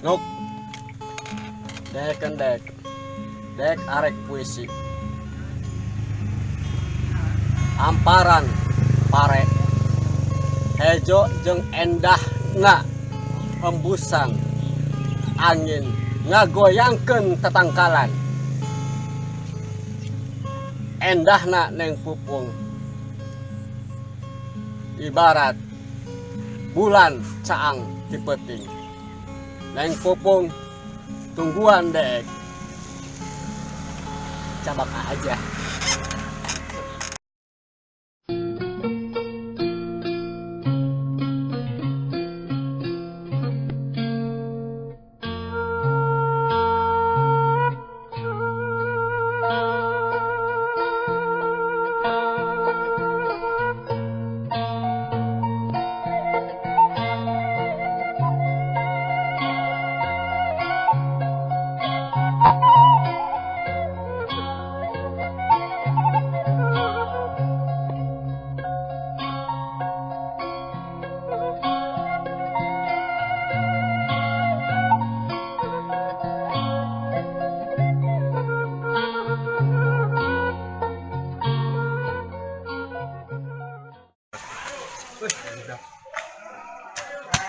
Nuk dek dek dek arek puisi amparan pare hejo jeung endahna embusan angin ngagoyangkeun tetangkalan endahna Neng Pupung ibarat bulan caang ti peuting. Neng Pupung tungguan dek cabak aja.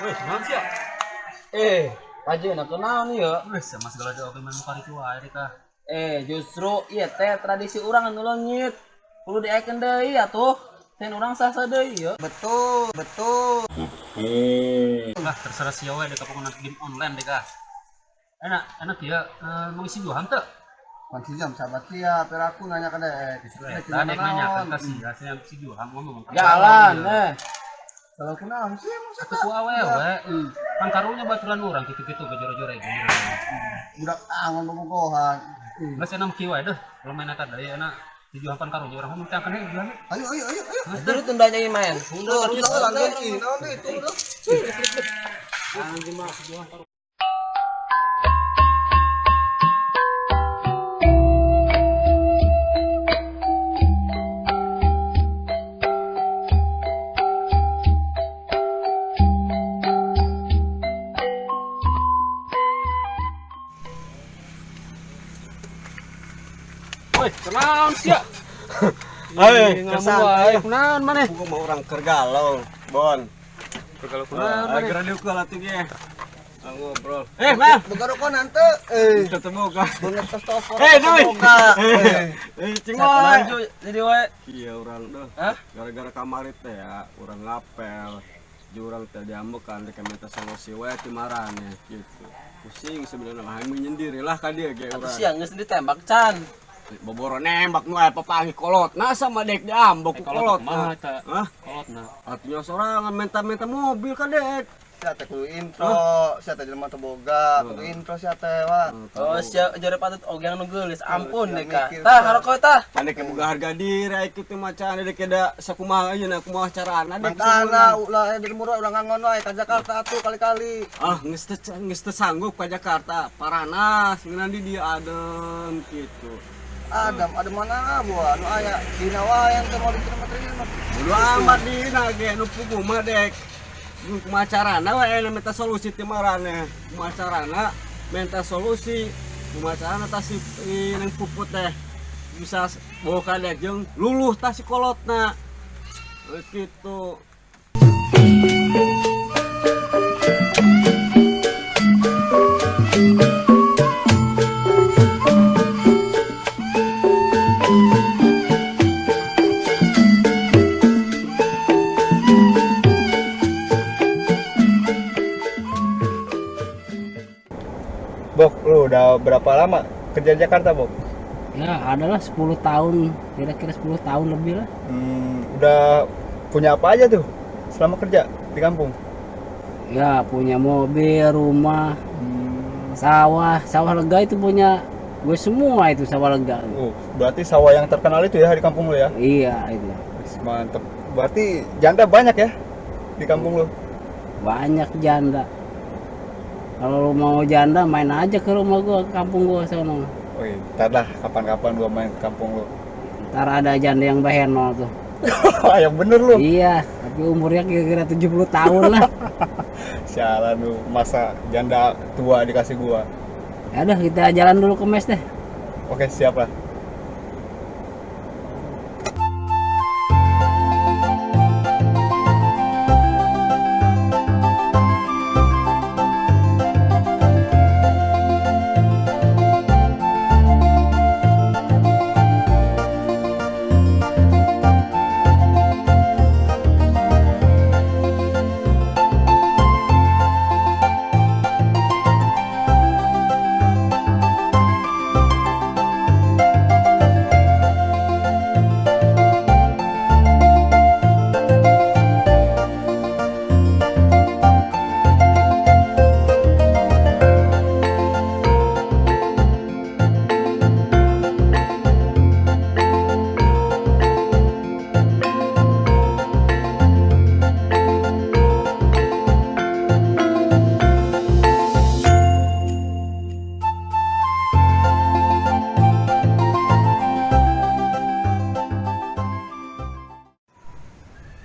Wih, naon sih ya? Paje nak naon ieu? Wih, sama segala doa main muka itu wae deh kah. Justru ieu teh tradisi urang anu leungit. Kudu diakeun deui atuh. Teh urang sah-sah deui ieu. Betul, betul. Lah, terserah sia wae deh kapan game online deh kah. Enak, enak ya, mengisi dua hante. Kunci jam sahabat sia, peraku nanya ke dek. Lah, dek nanya kan kasih, hasilnya si dua ngomong. Jalan eh. Kalau kunaon sih maksudnya? Atuh ku awewe. Kan karunya baturan urang gitu-gitu gejore-jore gitu. Budak angon bobogohan. Geus enam kieu wae deh, kalau main eta deui enak. Tujuh pan karunya urang ngomong teh kan heuh. Ayo ayo ayo ayo. Dulu tunda nyanyi main. Mundur, mundur, naon deui itu udah. Anjing mah tujuh karunya. Woi, kunaon sia? Hei, ngelamun wae. Kunaon maneh? Gua mau orang keur galau, Bon. Keur galau kunaon maneh? Geura diuk lah atuh ge. Ngobrol. Mah. Boga rokok nante. Tetep boga. Beungeut tos telepon. Duy. Boga. Cing wae. Jadi wae. Iya urang deh. Hah? Gara-gara kamari teh ya, urang ngapel. Jurang teh diambekan dek minta solusi wae ti marane gitu. Pusing sebenarnya mah hayang menyendiri lah ka dia ge urang. Atuh sia geus ditembak can. Boboro nembak nu aya papangi kolot. Nah sama dek diambek ku kolot. Mah eta. Hah? Kolotna. Atunya sorangan minta-minta mobil ka dek. Sia teh kudu intro, sia teh jelema teu boga, kudu intro sia teh wa. Oh sia jare patut oge anu geulis, ampun deh ka. Mikir, Tah haroko tah. Can dek boga harga diri aya kitu mah can dek da sakumaha ayeuna kumaha carana dek. Mangkana ulah dari murah ulah ngangon wae ka Jakarta atuh kali-kali. Ah geus teu sanggup ka Jakarta, paranas ngeunaan di dieu adem kitu. Adam, ada mana buah? Nu aya dina wae yang teu mau diterima-terima. Bodo amat dina ge nu puguh mah dek. Kumaha carana wae minta solusi ti marane. Kumaha carana minta solusi. Kumaha carana tah si Neng Puput teh bisa bawa ka dek jeung luluh tah si kolotna. Kitu. Bok, lu udah berapa lama kerja di Jakarta, Bok? Ya, adalah 10 tahun, kira-kira 10 tahun lebih lah. Udah punya apa aja tuh selama kerja di kampung? Ya, punya mobil, rumah, sawah, sawah lega itu punya gue semua itu sawah lega. Oh, berarti sawah yang terkenal itu ya di kampung lu ya? Iya, itu. Mantep. Berarti janda banyak ya di kampung lu? Banyak janda. Kalau lu mau janda main aja ke rumah gua, ke kampung gua sono. Oh iya, ntar lah kapan-kapan gua main ke kampung lu. Ntar ada janda yang baheno tuh. Yang bener lu. Iya, tapi umurnya kira-kira 70 tahun lah. Sialan lu, masa janda tua dikasih gua. Ya udah kita jalan dulu ke mes deh. Oke, siap lah.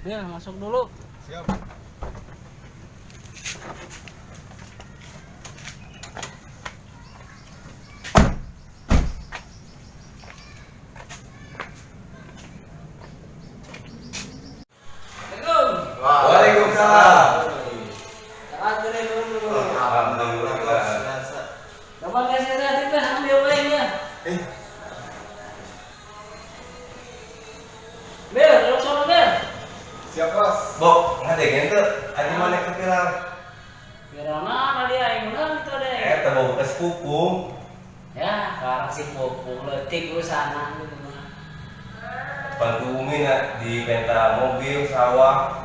Ya, masuk dulu. Siap. Waalaikumsalam. Siap, Bos. Bok, ngadengin tuh, ada mana ke viral? Viral mana dia? Yang menang itu deh. Teu boga sepupu. Ya, sekarang si pupung leutik urusan gitu mah. Bantu Umi nak di penta mobil, sawah.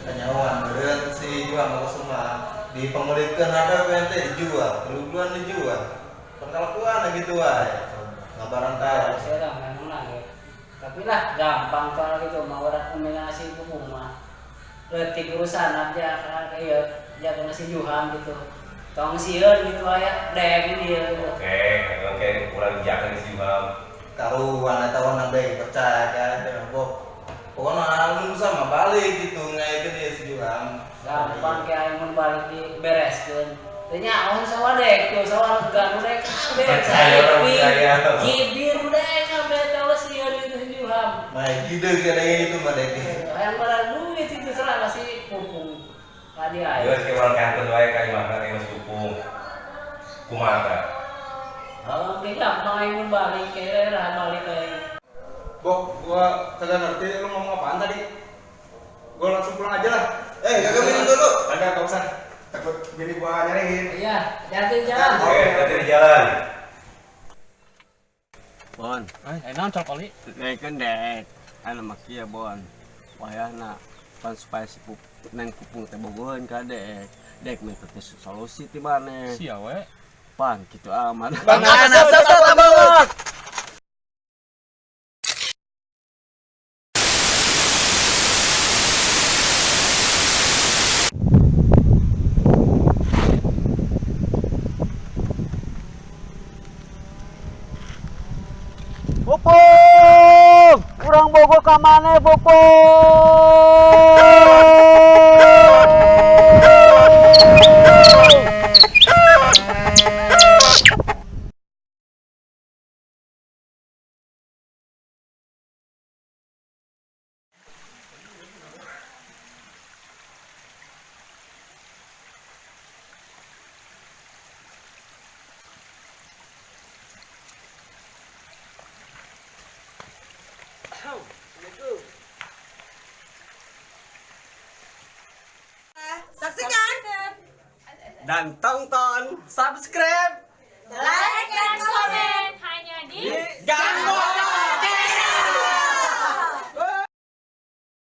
Kanyawan beureun si jual mau semua. Di pengulitkeun ada ente dijual, keluguan dijual. Perkelakuan gitu wae. Ngabaran teh. Saya memang lah ya. Tapi lah gampang soal gitu mau orang kombinasi pupung mah. Leutik urusan aja kayak jaga nasi juham gitu. Tong sieun gitu aya dek dia gitu. Oke, oke, kurang jaga si Juham. Karuan eta orang dek percaya kan teh Bok. Pokoknya lu sama balik gitu ngaikeun ieu si Juham. Gampang kayak aing mun balik dibereskeun. Teu nyaon sawah dek tuh sawah lega nu dek kabeh. Percaya orang percaya. Jibir dek kabeh teh sieun gitu si Juham. Mah gede kada itu mah dek. Hayang barang duit itu serah si pupung. Tadi aya. Geus ke urang kantun wae ka imahna teh geus pupung. Kumaha tah? Oh, oke gampang aing mun balik ke lah balik aing. Bok, gua kagak ngerti lu ngomong apaan tadi. Gua langsung pulang aja lah. Kagak minum dulu. Kagak, enggak usah. Takut bini gua nyariin. Iya, hati-hati jalan. Oke, hati di jalan. Bon, Naon col kali? Dekeun dek. Anu mah kieu Bon. Wayahna pan supaya si neng pupung teh bogoheun ka dek. Dek minta teh solusi ti maneh. Sia we. Pan kitu aman. Bang, banget. Pupung, urang bogo ka maneh Pupung. Saksikan Dan tonton, Subscribe, like, dan